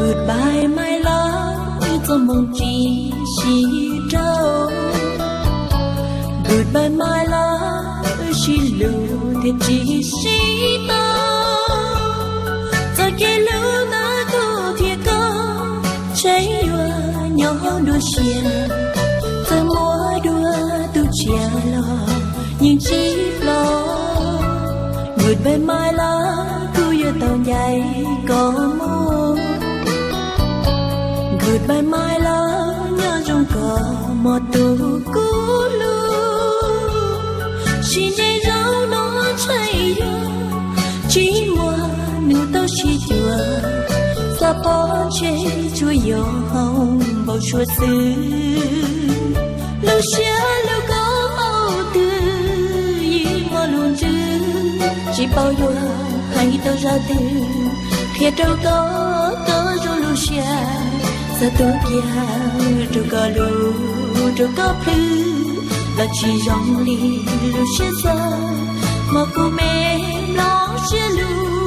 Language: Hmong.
Goodbye my love, wb txoj moo tsis sib raug. Goodbye my love, wb sib hlub thiab tsis sib tau. Txoj kev hlub ntawm kuv thiab koj, ntshe yuav nyob hauv nruab siab. Txawm muaj dua tus tshiab los yeej tsis hlob. Goodbye my love, kuv yuav tau ncaim koj mus. Goodbye my love, nyob zoo koj mog tus kuv hlub. Sib ntsib zaum no ntshe yuav tsis muaj hnub tau sib cuag. Xav pom ntshe tsuas yog hauv npau suav xwb. Lub siab hlub koj hauv twg yeej muaj lub ntsws, tsis paub yuav hais tau zaj twg qhia rau koj, koj zoo lub siab. Xav tuav kiag rau koj lub, rau koj plhws, los tsis zoo li lub siab xav. Hmo kuv me mloog siab lug,